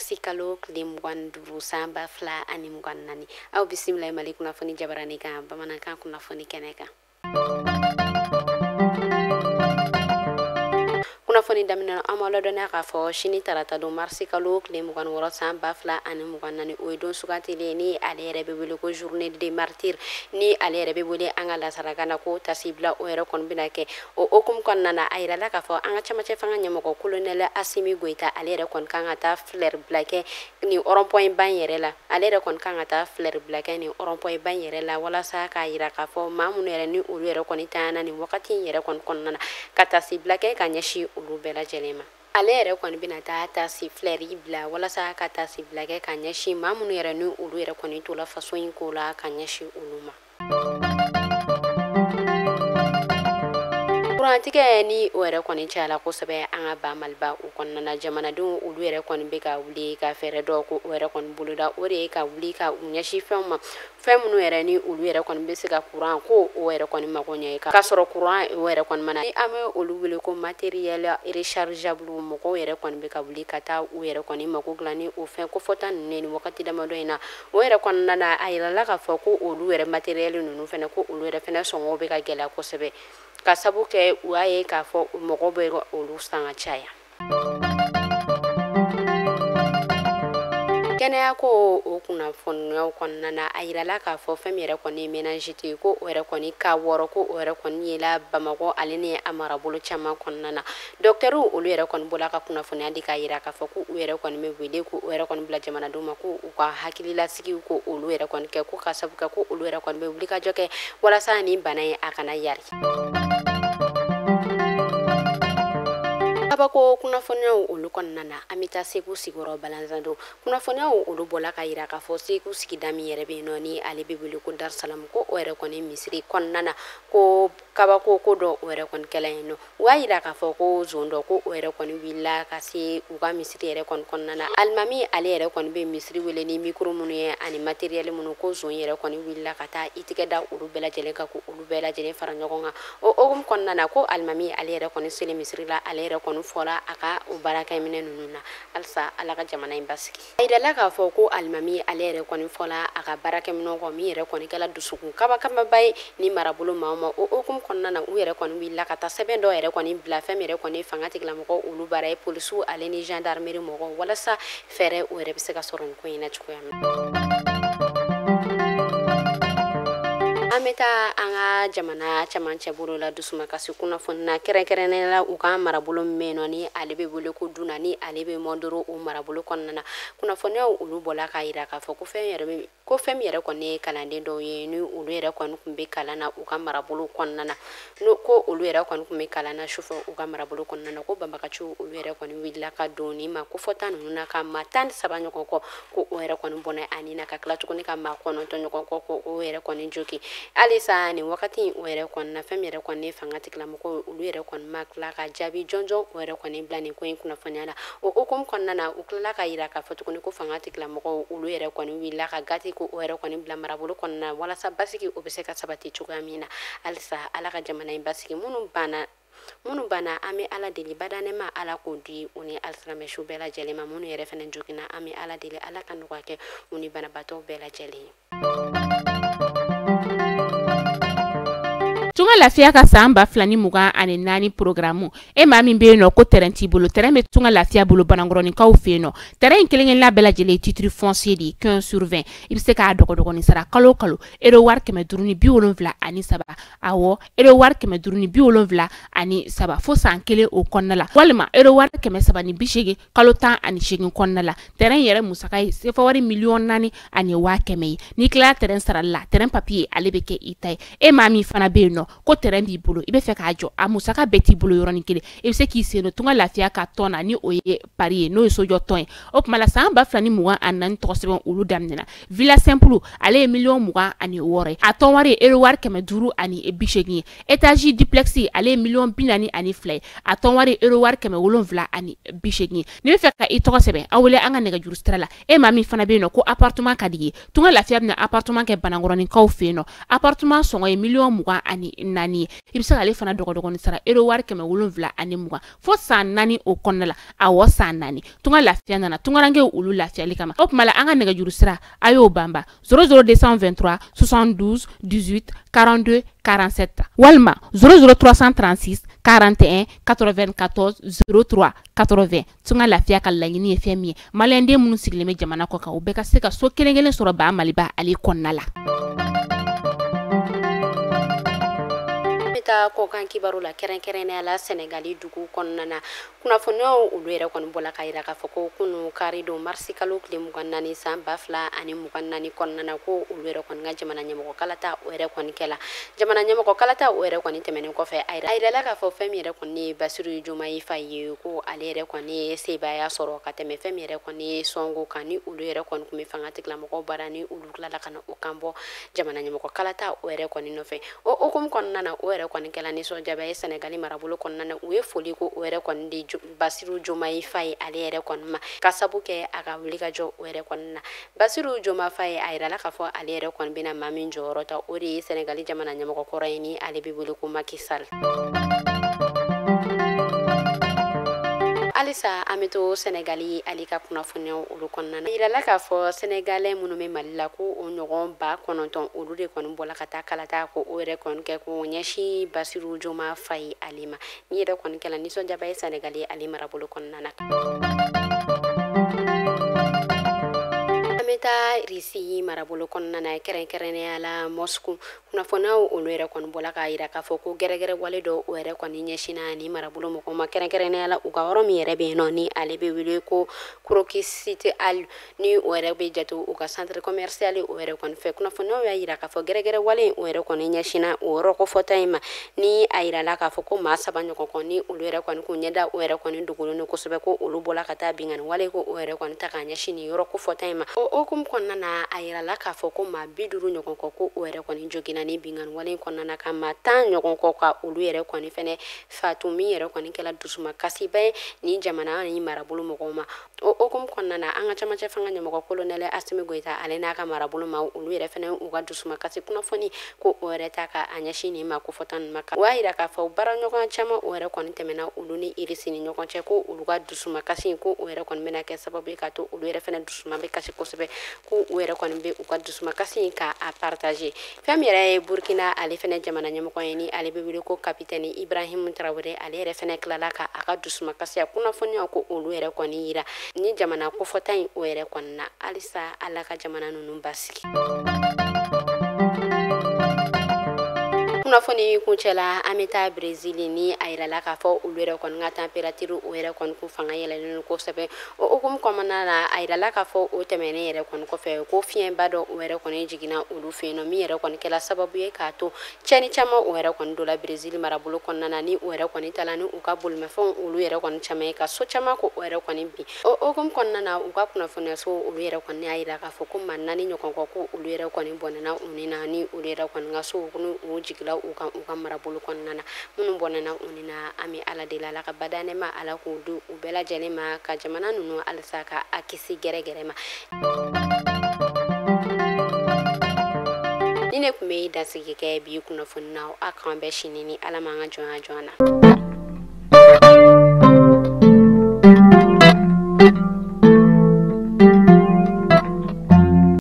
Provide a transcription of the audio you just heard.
Marisi kalo tile 25 san 2024. Aw bisimila Mali kunnafoni jabarani kan bamanankan kunnafoni kɛnɛ kan. Kunnafoni daminɛ an b'aw ladɔnniya k'a fɔ sini tarata don marisi kalo tile 26 san 2024, o ye don sugantilen ni ale yɛrɛ bɛ wele ko journée des martyrs, ni ale yɛrɛ bɛ wele an ka lasarakan na ko tasibila, o yɛrɛ kɔni bɛna kɛ. O hukumu kɔnɔna na, a yirala k'a fɔ an ka cɛmancɛ fanga ɲɛmɔgɔ colonel Assimi Goïta, ale yɛrɛ kɔni kan ka taa fleur bila kɛ nin rond-point ba in yɛrɛ la. Ale yɛrɛ kɔni kan ka taa fleur bila kɛ nin rond-point ba in yɛrɛ la walasa k'a yira k'a fɔ maa minnu yɛrɛ ni olu yɛrɛ kɔni tanyana nin wagati in yɛrɛ kɔni kɔnɔna na, ka tasibila kɛ ka ɲɛsin olu bɛɛ lajɛlen ma. Ale yɛrɛ kɔni bɛna taa tasi fleur bila walasa ka tasibila kɛ ka ɲɛsin maa minnu yɛrɛ ni olu yɛrɛ kɔni tola faso in ko la ka ɲɛsin olu ma. Kurantigɛ ni o yɛrɛ kɔni cayala kosɛbɛ an ka ba Maliba o kɔnɔna na, jamanadenw olu yɛrɛ kɔni bɛ ka wuli ka fɛɛrɛ dɔw ko o yɛrɛ kɔni boloda, o de ye ka wuli ka u ɲɛsin fɛnw ma, fɛn minnu yɛrɛ ni olu yɛrɛ kɔni bɛ se ka kuran ko o yɛrɛ kɔni mago ɲɛ k'a sɔrɔ kuran o yɛrɛ kɔni mana. Ni an bɛ olu wele ko matériel rechargeable, mɔgɔw yɛrɛ kɔni bɛ ka wuli ka taa u yɛrɛ kɔni mago dilan ni o fɛn kofɔta ninnu ye nin wagati damadɔ in na. O yɛrɛ kɔnɔna na, a yirala k'a fɔ ko olu yɛrɛ matériel ninnu fɛnɛ, ko olu yɛrɛ fɛnɛ sɔngɔ bɛ ka gɛlɛya kosɛbɛ, ka sabu kɛ u y'a ye k'a fɔ mɔgɔw bɛ olu san ka caya. Kɛnɛya ko o kunnafoniyaw kɔnɔna na, a yirala k'a fɔ fɛn min yɛrɛ kɔni ye méningite ye, ko o yɛrɛ kɔni ka wɔɔrɔ, ko o yɛrɛ kɔni yela Bamakɔ ale ni a marabolo caman kɔnɔna na. Dɔkitɛriw olu yɛrɛ kɔni bɔla ka kunnafoniya di k'a yira k'a fɔ ko u yɛrɛ kɔni bɛ wele ko o yɛrɛ kɔni bila jamanadenw ma, ko u ka hakililasigi ko olu yɛrɛ kɔni kɛ, ko ka sabu kɛ ko olu yɛrɛ kɔni bɛ wulikajɔ kɛ walasa nin bana in a kana yari. Kabako kunnafoniyaw olu kɔnɔna na, an bɛ taa Segu sigiyɔrɔ Balanzando. Kunnafoniyaw olu bɔla ka yira k'a fɔ Segu sigida min yɛrɛ bɛ yen nɔ ni ale bɛ wele ko Darusalam, ko o yɛrɛ kɔni misiri kɔnɔna na, ko kabako ko dɔ o yɛrɛ kɔni kɛla yen nɔ. U y'a yira k'a fɔ ko zon dɔ ko o yɛrɛ kɔni wulila ka se u ka misiri yɛrɛ kɔni kɔnɔna na. Alimami ale yɛrɛ kɔni bɛ misiri wele ni mikoro minnu ye ani matériel minnu, ko zon yɛrɛ kɔni wulila ka taa i tigɛ da olu bɛɛ lajɛlen kan, ko olu bɛɛ lajɛlen fara ɲɔgɔn kan. O hukumu kɔnɔna na, ko alimami ale yɛrɛ kɔni selen misiri la, ale yɛrɛ kɔni fɔra a ka o baarakɛminɛ ninnu na. Halisa Ala ka jamana in basigi. A yirala k'a fɔ ko alimami ale yɛrɛ kɔni fɔla a ka baarakɛminɛw kɔ, min yɛrɛ kɔni kɛla dusukun kabakababa ye ni marabolo maaw ma. O hukumu kɔnɔna na, u yɛrɛ kɔni wulila ka taa sɛbɛn dɔw yɛrɛ kɔni bila fɛn min yɛrɛ kɔni fanga tigilamɔgɔw olu baara ye, polisiw ale ni gendarmerie mɔgɔw, walasa fɛɛrɛ o yɛrɛ bɛ se ka sɔrɔ nin ko in na cogoya min na. An bɛ taa an ka jamana cɛmancɛ bolo la dusumakasi kunnafoni na, kɛrɛnkɛrɛnnenya la u ka marabolo min bɛ yen nɔ ni ale bɛ wele ko Duna, ni ale bɛ Mɔndoro o marabolo kɔnɔna na. Kunnafoniyaw olu bɔla k'a yira k'a fɔ ko fɛn yɛrɛ bɛ ko fɛn min yɛrɛ kɔni ye kalanden dɔw ye ni olu yɛrɛ kɔni tun bɛ kalan na u ka marabolo kɔnɔna na, n'o ko olu yɛrɛ kɔni tun bɛ kalan na sufɛ u ka marabolo kɔnɔna na, ko banbagaciw olu yɛrɛ kɔni wulila ka don nin ma kofɔta ninnu na ka maa 13 ɲɔgɔn kɔ, ko o yɛrɛ kɔni bɔnɛ ani na ka tila tuguni ka maa 9 ɲɔgɔn kɔ, ko o yɛrɛ kɔni jogi. Halisa nin wagati in o yɛrɛ kɔni na, fɛn min yɛrɛ kɔni ye fanga tigilamɔgɔw olu yɛrɛ kɔni ma tila ka jaabi jɔnjɔn o yɛrɛ kɔni bila nin ko in kunnafoniya la. O hukumu kɔnɔna na, u tilala ka yira k'a fɔ tuguni ko fanga tigilamɔgɔw olu yɛrɛ kɔni wulila ka gati ko o yɛrɛ kɔni bila marabolo kɔnɔna na walasa basigi o bɛ se ka sabati cogoya min na. Halisa Ala ka jamana in basigi. Minnu banna an bɛ Ala deli badanɛma Ala k'o di u ni alisilamɛsu bɛɛ lajɛlen ma. Minnu yɛrɛ fɛnɛ joginna, an bɛ Ala deli Ala ka nɔgɔya kɛ u ni banabaatɔw bɛɛ lajɛlen ye. Tunga lafiya ka san 2024 programme, e maa min bɛ yen nɔ ko terrain t'i bolo, terrain bɛ Tunga lafiya bolo Banankɔrɔninkaw fɛ yen nɔ. Terrain in kelen kelenna bɛɛ lajɛlen ye titre foncier de ye 15 sur 20. I bɛ se k'a dɔgɔdɔgɔnin sara kalo o kalo euro wari 573, awɔ euro wari 573 fo san kelen o kɔnɔna la, walima euro wari 380 kalo 18 kɔnɔna la. Terrain yɛrɛ musaka ye sefa wari 4,1 million ye. N'i tilala terrain sarali la, terrain papier ale bɛ kɛ i ta ye. E maa min fana bɛ yen nɔ ko terrain b'i bolo, i bɛ fɛ k'a jɔ, a musaka bɛɛ t'i bolo yɔrɔnin kelen, i bɛ se k'i sen don Tunga lafiya ka tɔn na ni o ye pari ye, n'o ye sojɔ tɔn ye. O tuma la san 2024 tɔgɔ sɛbɛn olu daminɛna. Villa simple ale ye 26 million ye, a tɔn wari ye euro wari 580 ye. Étage duplex ale ye 42 million ye, a tɔn wari ye euro wari 780 ye. N'i bɛ fɛ ka i tɔgɔ sɛbɛn, aw wele an ka nɛgɛjuru sira la. E maa min fana bɛ yen nɔ ko appartement ka di i ye, Tunga lafiya bɛna appartement kɛ Banankɔrɔninkaw fɛ yen nɔ. Appartement sɔngɔ ye 24 million. 4 ye. I bɛ se k'ale fana dɔgɔdɔgɔnin sara euro wari 720 fo san 4 o kɔnɔna la. Awɔ, san 4. Tunga lafiya nana tungarankew olu lafiyali kama. O tuma la an ka nɛgɛjuru sira a y'o banba 00 223 72 18 42 47 walima 00 336 41 94 03 80. Tunga lafiya ka laɲini ye fɛn min ye, maliyɛnden minnu sigilen bɛ jamana kɔ kan, u bɛɛ ka se ka so kelen kelen sɔrɔ ba Maliba ale kɔnɔna la. Taa kɔkan kibaru la, kɛrɛnkɛrɛnnenya la Senegali dugu kɔnɔna na, kunnafoniyaw olu yɛrɛ kɔni bɔla ka yira k'a fɔ ko kunu kari don marisi kalo tile 24 san 2024 kɔnɔna na, ko olu yɛrɛ kɔni ka jamana ɲɛmɔgɔ kalata o yɛrɛ kɔni kɛla. Jamana ɲɛmɔgɔ kalata o yɛrɛ kɔni tɛmɛnen kɔfɛ, a yirala k'a fɔ fɛn min yɛrɛ kɔni ye Basiru Jomayi Faye ye, ko ale yɛrɛ kɔni ye sebaaya sɔrɔ ka tɛmɛ fɛn min yɛrɛ kɔni ye Sonko kan, ni olu yɛrɛ kɔni tun bɛ fanga tigilamɔgɔw baara, ni olu tilala ka na o kan bɔ jamana ɲɛmɔgɔ kalata o yɛrɛ kɔni nɔfɛ. O hukumu kɔnɔna na, o yɛrɛ kɔni kɛla nisɔndiyaba ye Senegali marabolo kɔnɔna na. U ye foli ko o yɛrɛ kɔni di Basiru Jomayi Faye ale yɛrɛ kɔni ma, ka sabu kɛ a ka wulikajɔ o yɛrɛ kɔni na. Basiru Jomayi Faye, a yirala k'a fɔ ale yɛrɛ kɔni bɛna maa min jɔyɔrɔ ta, o de ye Senegali jamana ɲɛmɔgɔ kɔrɔ ye, ni ale bɛ wele ko Macky Sall. Halisa an bɛ to Senegali ale ka kunnafoniyaw olu kɔnɔna na. A yirala k'a fɔ Senegalais minnu bɛ Mali la, ko o ɲɔgɔn 9,000 olu de kɔni bɔla ka taa kalata ko o yɛrɛ kɔni kɛ k'o ɲɛsin Basiru Jomayi Faye ale ma. Ni yɛrɛ kɔni kɛla nisɔndiyaba ye Senegali ale marabolo kɔnɔna na. An bɛ taa Irisi marabolo kɔnɔna na, kɛrɛnkɛrɛnnenya la Moscou. Kunnafoniyaw olu yɛrɛ kɔni bɔla k'a yira k'a fɔ ko gɛrɛgɛrɛ wale dɔ o yɛrɛ kɔni ɲɛsinna ni marabolo mɔgɔw ma, kɛrɛnkɛrɛnnenya la u ka yɔrɔ min yɛrɛ bɛ yen nɔ, ni ale bɛ wele ko Crocus City Hall, ni o yɛrɛ bɛ jate u ka centre commercial o yɛrɛ kɔni fɛ. Kunnafoniyaw y'a yira k'a fɔ gɛrɛgɛrɛ wale o yɛrɛ kɔni ɲɛsinna o yɔrɔ kofɔta in ma, ni a yirala k'a fɔ ko maa 3 ɲɔgɔn kɔ, ni olu yɛrɛ kɔni k'u ɲɛda o yɛrɛ kɔni dogolen don kosɛbɛ, ko olu bɔla ka taa binkanni wale ko o yɛrɛ kɔni ta k'a ɲɛsin nin yɔrɔ kofɔta in ma. O hukumu kɔnɔna na, a yirala k'a fɔ ko maa 50 ɲɔgɔn kɔ, ko o yɛrɛ kɔni joginna ni binkanni wale kɔnɔna na, ka maa 10 ɲɔgɔn kɔ ka olu yɛrɛ kɔni fɛnɛ fatu, min yɛrɛ kɔni kɛla dusumakasiba ye ni jamana ni marabolo mɔgɔw ma. O hukumu kɔnɔna na, an ka camancɛ fanga ɲɛmɔgɔ colonel Assimi Goïta ale n'a ka marabolo ma, olu yɛrɛ fɛnɛ u ka dusumakasi kunnafoni ko o yɛrɛ ta ka a ɲɛsin nin ma kofɔta ninnu ma. O y'a yira k'a fɔ baaraɲɔgɔnya caman o yɛrɛ kɔni tɛmɛna olu ni Irisi ni ɲɔgɔn cɛ, ko olu ka dusumakasi ko o yɛrɛ kɔni bɛna kɛ sababu ye ka to olu yɛrɛ fɛnɛ dusuma bɛ kasi kosɛbɛ, ko u yɛrɛ kɔni bɛ u ka dusumakasi ka a partager. Fɛn min yɛrɛ ye Burkina ale fɛnɛ jamana ɲɛmɔgɔ ye, ni ale bɛ wele ko capitaine Ibrahim Traoré, ale yɛrɛ fɛnɛ tilala ka a ka dusumakasiya kunnafoniyaw ko olu yɛrɛ kɔni yira ni jamana kofɔta in o yɛrɛ kɔni na. Halisa Ala ka jamana ninnu basigi. Kunnafoni kuncɛla, an bɛ taa Brésil, ni a yirala k'a fɔ olu yɛrɛ kɔni ka température o yɛrɛ kɔni kun fanga yɛlɛlen don kosɛbɛ. O hukumu kɔnɔna na, a yirala k'a fɔ o tɛmɛnen yɛrɛ kɔni kɔfɛ, ko fiɲɛba dɔ o yɛrɛ kɔni jiginna olu fɛ yen nɔ, min yɛrɛ kɔni kɛla sababu ye k'a to tiɲɛni caman o yɛrɛ kɔni donna Brésil marabolo kɔnɔna na, ni o yɛrɛ kɔni taala ni u ka bolimafɛnw olu yɛrɛ kɔni caman ye, ka so caman ko o yɛrɛ kɔni bin. O hukumu kɔnɔna na, u ka kunnafoniyaso olu yɛrɛ kɔni y'a yira k'a fɔ ko maa 4 ɲɔgɔn kɔ, ko olu yɛrɛ kɔni bɔnɛna u ni na, ni olu yɛrɛ kɔni ka so ni u jigila u kan u ka marabolo kɔnɔna na. Minnu bɔnɛna u ni na, an bɛ Ala deli, Ala ka bada nɛɛma Ala k'o di u bɛɛ lajɛlen ma, ka jamana ninnu halisa ka a kisi gɛrɛgɛrɛ ma. Ni ne tun bɛ dasigi kɛ bi kunnafoni na, aw k'an bɛn sini ni Ala m'an ka jɔnya jɔn na.